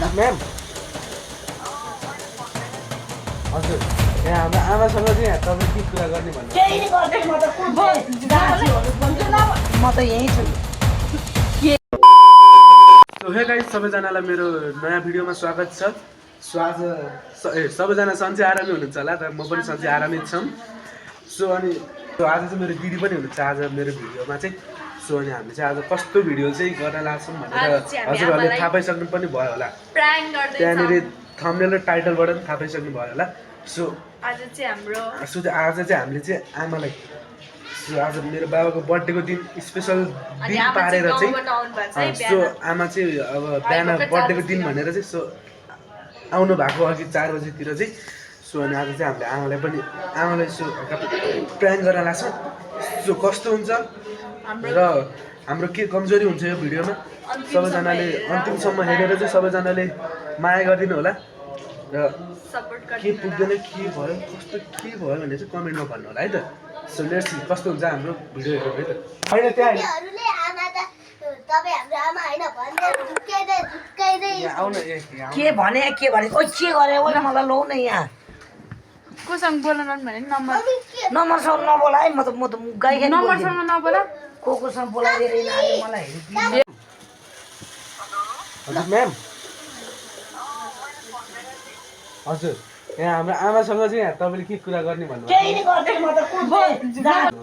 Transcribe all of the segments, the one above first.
हजुर म्याम हजुर यहाँ हाम्रो आमासँग चाहिँ यहाँ तपाईँ के कुरा गर्ने भन्नु म त यहीँ छु। हे गाइस सबैजनालाई मेरो नयाँ भिडियोमा स्वागत छ। सबैजना सन्चै आरामै हुनुहुन्छ होला र म पनि सन्चै आरामै छौँ। सो अनि आज चाहिँ मेरो दिदी पनि हुनुहुन्छ आज मेरो भिडियोमा चाहिँ। सो अनि हामीले चाहिँ आज कस्तो भिडियो चाहिँ गर्न लाग्छौँ भनेर हजुरहरूले थाहा पाइसक्नु पनि भयो होला, त्यहाँनिर थम्बनेल र टाइटलबाट पनि थाहा पाइसक्नु भयो होला। सो आज चाहिँ हामीले चाहिँ आमालाई आज मेरो बाबाको बर्थडेको दिन स्पेसल दिन पारेर चाहिँ सो आमा चाहिँ अब बिहान बर्थडेको दिन भनेर चाहिँ सो आउनु भएको अघि 4 बजीतिर चाहिँ। सो अनि आज चाहिँ हामीले आमालाई सो प्लान गर्न लाग्छौँ। सो कस्तो हुन्छ र हाम्रो के कमजोरी हुन्छ यो भिडियोमा सबैजनाले अन्तिमसम्म हेरेर चाहिँ सबैजनाले माया गरिदिनु होला र के पुग्दैन के भयो कस्तो के भयो भने चाहिँ कमेन्टमा भन्नु होला है त। सो लेट्स सी कस्तो हुन्छ हाम्रो भिडियो हेर्नु है त। होइन त्यहाँ के भने के भने ओ के गरे ओ मलाई लौ न यहाँ कोसँग बोल्न भने नम्बरसँग नबोला है। म त गाई खाने नम्बरसँग नबोला कोसँग बोलाइदिएर यिनीहरूले मलाई हजुर म्याम हजुर यहाँ हाम्रो आमासँग चाहिँ यहाँ तपाईँले के कुरा गर्ने भन्नु केही नि गर्दैन। म त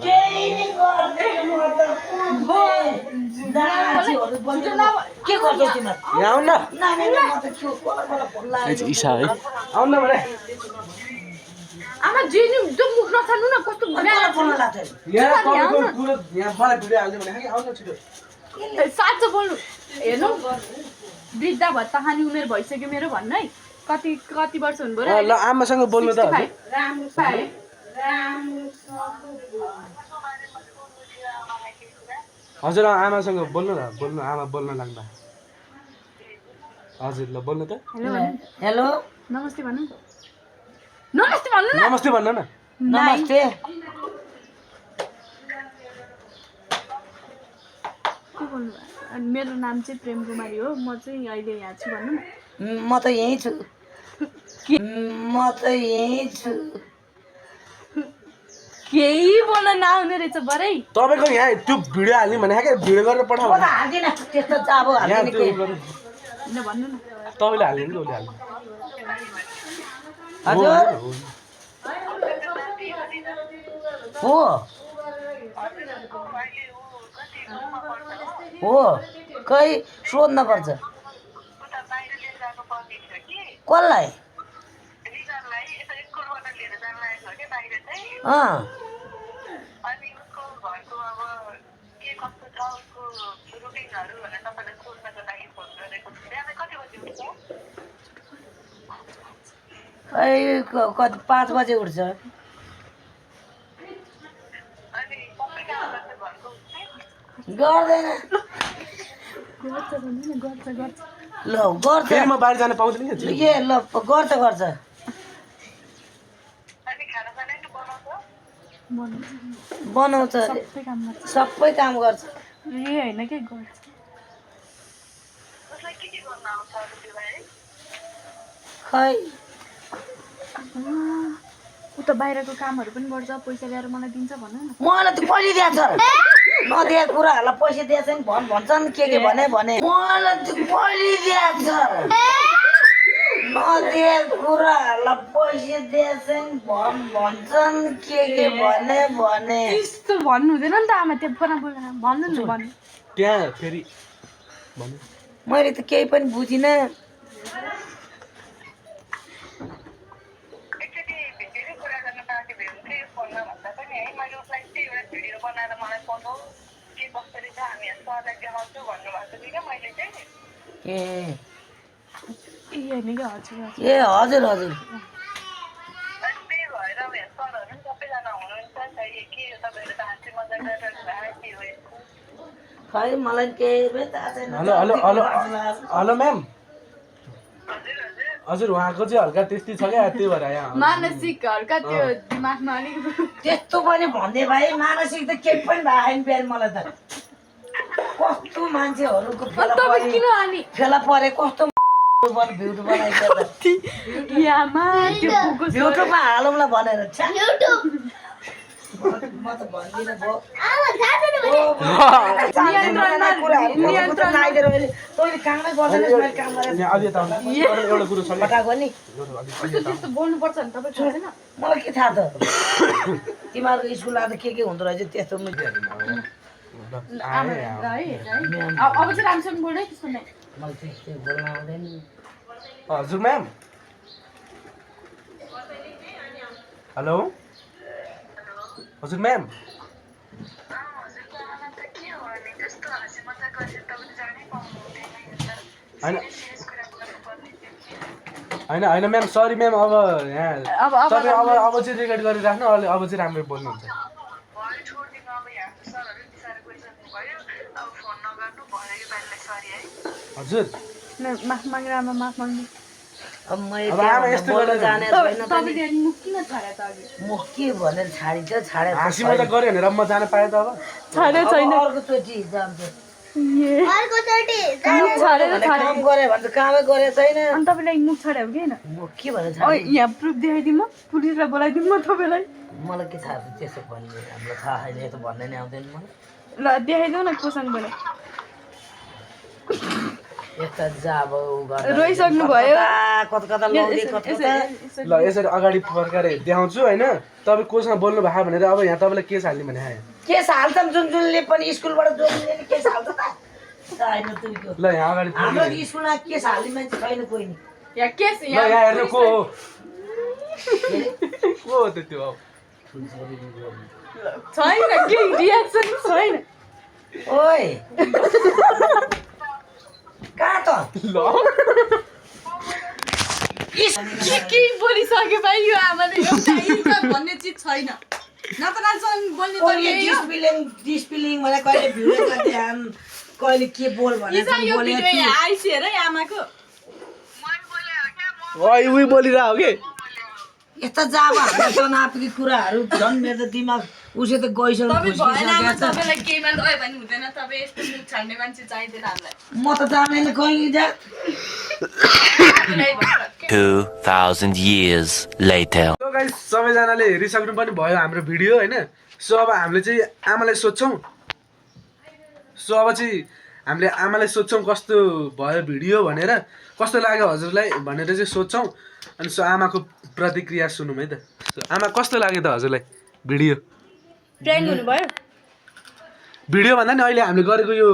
केही नि गर्दैन। म त के गर्छौ तिमीहरू यहाँ आउनु न म त के इसा है आउनु न भने आमा जेनी त्यो मुख नछाड्नु न कस्तो यहाँ फोन लाग्छ। यहाँ तपाईँको कुरो यहाँ मलाई भिडियो हाल्नु भने कि आउनु छिटो साँचो बोल्नु हेर्नु वृद्धा भत्ता खाने उमेर भइसक्यो मेरो भन्नु है। कति वर्ष हुनुभयो ल आमासँग बोल्नु त हजुर आमासँग बोल्नु न आमा बोल्न लाग्दा हजुर ल बोल्नु त हेलो नमस्ते भन्नु नमस्ते भन्नु न नमस्ते भन्नु न नमस्ते के बोल्नु मेरो नाम चाहिँ प्रेम कुमारी हो। म चाहिँ अहिले यहाँ छु भन्नु न। म त यहीँ छु। केही बोल्न नआउने रहेछ बरै तपाईँको यहाँ त्यो भिडियो हाल्ने भने क्या भिडियो गरेर पठाऊ म त हाल्दिनँ त्यस्तो त अब हाल्दिनँ के भन्नु न तपाईँले हाल्ने कि उसले हजुर हो हो खै सोध्न पर्छ कसलाई कति 5 बजे उठ्छ। गर्दैन ल गर्छ फेरि म बाहिर जान पाउँदैन ए ल गर्छ बनाउँछ सबै काम गर्छ। ए होइन के गर्छ खै ऊ त बाहिरको कामहरू पनि गर्छ पैसा ल्याएर मलाई दिन्छ भन्नु न। मलाई त पैसा दिएछ नदिएको कुराहरूलाई पैसा दिएछ नि भन्छन् के भने मलाई त पैसा दिएछ नदिएको कुराहरूलाई पैसा दिएछ नि भन्छन् के भने त्यस्तो भन्नु हुँदैन नि त आमा त्यो फोनमा बोलेर भन्नु न भन्नु त्यहाँ फेरि भन्नु मैले त केही पनि बुझिनँ। ए होइन कि हजुर ए हजुर हजुर खै मलाई केही पनि थाहा छैन। हेलो म्याम हजुर उहाँको चाहिँ हल्का त्यस्तै छ क्या त्यही भएर यहाँ मानसिक हल्का त्यो दिमागमा अलिक त्यस्तो पनि भन्दै भाइ मानसिक त केही पनि भएन बिहान मलाई त कस्तो मान्छेहरूको फेला परे कस्तो ब्युटुबल आइसक्यो यामा त्यो बुको युट्युबमा हालौँला भनेर छ्या। म त भन्दिनँ भयो तैँले कामै गर्दैनस् मैले काम गरेर यहाँ अलि यता आउनु। एउटा कुरो छ पठाएको नि त्यस्तो बोल्नुपर्छ नि तपाईँ थाहा छैन मलाई के थाहा त तिमीहरूको स्कुल आएर के हुँदो रहेछ त्यस्तो आमा है अब चाहिँ राम्रोसँग बोल्दै त्यस्तो नै मलाई त्यस्तो बोल्न आउँदैन हजुर म्याम हेलो हजुर म्याम होइन होइन म्याम सरी म्याम अब यहाँ तपाईँ अब चाहिँ रेकर्ड गरिराख्नु अब चाहिँ राम्ररी बोल्नुहुन्छ हजुर माफ मागेर आमा माफ माग्नु अब मैले अब आमा यस्तो बोल्न गरेर जाने छैन त नि। तपाईँले मुख किन छाड्या त अघि म के भनेर छाडिन्छ छाडे हाँसी मजा गऱ्यो भनेर म जान पाएँ त अब छाड्या छैन अर्कोचोटि जान्छु छाडेर काम गरे भने त कामै गरे छैन अनि तपाईँलाई मुख छाड्या हो कि होइन म के भनेर यहाँ प्रुफ देखाइदिउँ म पुलिसलाई बोलाइदिउँ म तपाईँलाई मलाई के थाहा छ त्यसो भन्ने हामीलाई थाहा छैन यस्तो भन्नै नै आउँदैन मलाई ल देखाइदेऊ न कोसँग बोले यता जाब रोइसक्नु भयो कता कता लौडी कता कता ल यसरी अगाडि फर्काएर देखाउँछु होइन तपाईँ कोसँग बोल्नु भएको भनेर अब यहाँ तपाईँलाई केस हाल्ने भने आयो केस हाल्छ जुन जुनले पनि स्कुलबाट जोड्ने केस हाल्छ त छैन तुलको ल यहाँ अगाडि हाम्रो स्कुलमा केस हाल्ने मान्छे छैन कोही नि यहाँ केस ल यहाँ हेर्नु को हो को हो त्यो अब छैन के रियाक्सन छैन ओइ कहाँ त ल के बोलिसक्यो भाइ यो आमाले एउटा इज्जत भन्ने चिज छैन न त राम्रोसँग बोल्ने कहिले त यो डिस्पिलिङ भने कहिले भिडियो ध्यान कहिले के बोल भने यो बोले भिडियो यहाँ आइसिएर है आमाको उही बोलिरह हो कि यस्ता जाब हाल्छ नआपेको कुराहरू झन् मेरो त दिमाग उसै त गइसक्यो तपाईँ भएन आमा तपाईँलाई केहीमा गयो भने हुँदैन तपाईँ यस्तो मुख छाड्ने मान्छे चाहिँदैन हामीलाई म त जाँदैन कहिले जा 2000 years later. सो गाइस सबैजनाले हेरिसक्नु पनि भयो हाम्रो भिडियो होइन सो अब हामीले चाहिँ आमालाई सोध्छौँ सो अब चाहिँ हामीले आमालाई सोध्छौँ कस्तो भयो भिडियो भनेर कस्तो लाग्यो हजुरलाई भनेर चाहिँ सोध्छौँ अनि सो आमाको प्रतिक्रिया सुनौँ है त सो आमा कस्तो लाग्यो त हजुरलाई भिडियो प्र्याङ्क हुनुभयो भिडियो भन्दा नि अहिले हामीले गरेको यो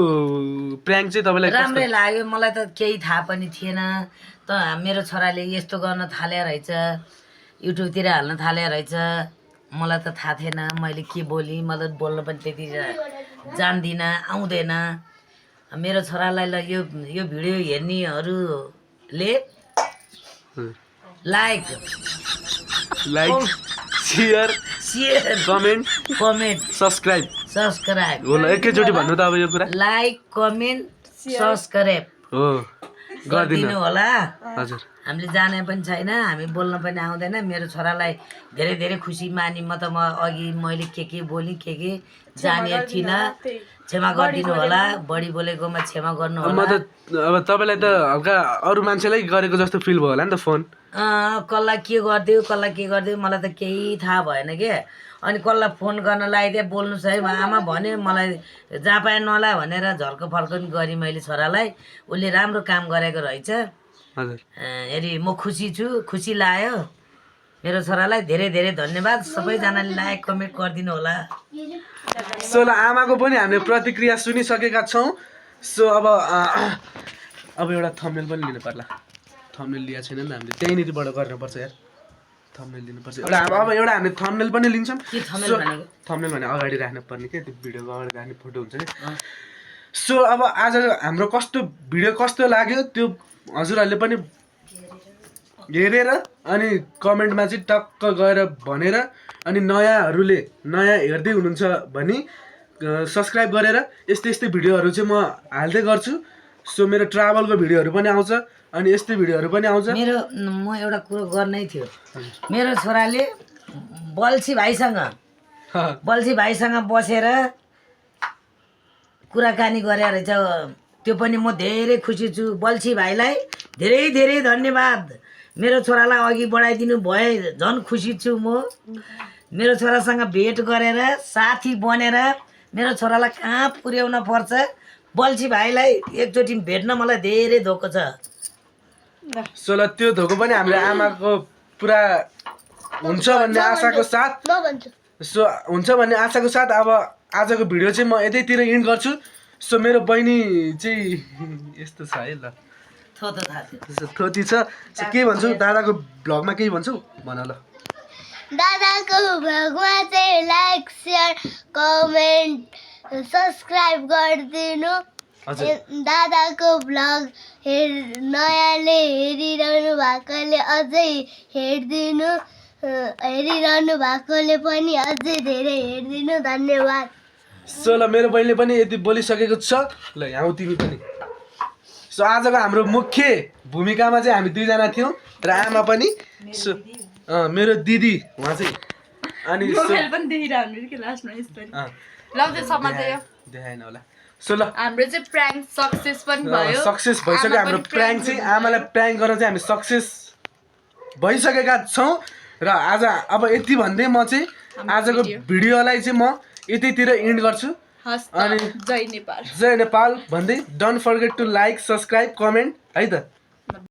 प्र्याङ्क चाहिँ तपाईँलाई राम्रै लाग्यो मलाई त केही थाहा पनि थिएन त मेरो छोराले यस्तो गर्न थाले रहेछ युट्युबतिर हाल्न थाले रहेछ मलाई त थाहा थिएन मैले के बोलेँ मलाई बोल्न पनि त्यति जान्दिनँ आउँदैन मेरो छोरालाई ल यो भिडियो हेर्नेहरूले लाइक सेयर कमेन्ट सब्सक्राइब हो ल एकैचोटि भन्नु त अब यो कुरा लाइक कमेन्ट सब्सक्राइब हो गरिदिनु होला हजुर हामीले जाने पनि छैन हामी बोल्न पनि आउँदैन मेरो छोरालाई धेरै धेरै खुसी मानी म अघि मैले के बोलेँ के जाने थिइनँ क्षमा गरिदिनु होला बढी बोलेकोमा क्षमा गर्नु म होला त अब तपाईँलाई त हल्का अरू मान्छेलाई गरेको जस्तो फिल भयो होला नि त फोन कसलाई के गरिदियो मलाई त केही थाहा भएन के अनि कसलाई फोन गर्न लगाइदिएँ बोल्नु छ है आमा भन्यो मलाई जहाँ पाए नला भनेर झर्को फर्को पनि गरेँ मैले छोरालाई उसले राम्रो काम गरेको रहेछ हजुर हेरी म खुसी छु खुसी लाग्यो मेरो छोरालाई धेरै धेरै धन्यवाद सबैजनाले लाइक कमेन्ट गरिदिनु होला सो ल आमाको पनि हामीले प्रतिक्रिया सुनिसकेका छौँ सो अब एउटा थम्बनेल पनि लिनु पर्ला थम्बनेल लिएको छैन नि त हामीले त्यहीँनिरबाट गर्नुपर्छ यार थम्बनेल दिनुपर्छ एउटा एउटा हामीले थम्बनेल पनि लिन्छौँ थम्बनेल भने अगाडि राख्नुपर्ने के त्यो भिडियोको अगाडि राख्ने फोटो हुन्छ नि सो अब आज हाम्रो भिडियो कस्तो लाग्यो त्यो हजुरहरूले पनि हेरेर अनि कमेन्टमा चाहिँ टक्क गएर भनेर अनि नयाँ हेर्दै हुनुहुन्छ भने सब्सक्राइब गरेर यस्तै भिडियोहरू चाहिँ म हाल्दै गर्छु सो मेरो ट्राभलको भिडियोहरू पनि आउँछ अनि यस्तै भिडियोहरू पनि आउँछ म एउटा कुरो गर्नै थियो मेरो छोराले बल्छी भाइसँग बसेर कुराकानी गरे रहेछ त्यो पनि म धेरै खुसी छु बल्छी भाइलाई धेरै धेरै धन्यवाद मेरो छोरालाई अघि बढाइदिनु भए झन् खुसी छु म मेरो छोरासँग भेट गरेर साथी बनेर मेरो छोरालाई कहाँ पुर्याउन पर्छ बल्छी भाइलाई एकचोटि भेट्न मलाई धेरै धोको छ सो ल त्यो धोको पनि हाम्रो आमाको पुरा हुन्छ भन्ने आशाको साथ सो हुन्छ भन्ने आशाको साथ अब आजको भिडियो चाहिँ म यतैतिर इन्ड गर्छु सो मेरो बहिनी चाहिँ यस्तो छ है ल थो त थाहा थियो त्यसो थोती छ सो के भन्छु दादाको भ्लगमा केही भन्छु भन ल दादाको भ्लगमा चाहिँ लाइक सेयर कमेन्ट सब्सक्राइब गरिदिनु हजुर दादाको भ्लग नयाँले हेरिरहनु भएकोले अझै हेरिरहनु भएकोले पनि अझै धेरै हेरिदिनु धन्यवाद सो ल मेरो बहिनीले पनि यति बोलिसकेको छ ल यहाँ तिमी पनि सो आजको हाम्रो मुख्य भूमिकामा चाहिँ हामी दुईजना थियौँ र आमा पनि सो मेरो दिदी उहाँ चाहिँ अनि मोबाइल पनि देखिरहनु कि लास्टमा यसरी ल त्यो समातेर देखाएन होला सो ल हाम्रो चाहिँ प्राङ्क सक्सेस पनि भयो सक्सेस भइसक्यो हाम्रो प्र्याङ्क चाहिँ आमालाई प्र्याङ्क गर्न चाहिँ हामी सक्सेस भइसकेका छौँ र आज अब यति भन्दै म चाहिँ आजको भिडियोलाई चाहिँ म यतैतिर इन्ड गर्छु हस् त, अनि जय नेपाल जय नेपाल भन्दै don't forget to like subscribe comment है त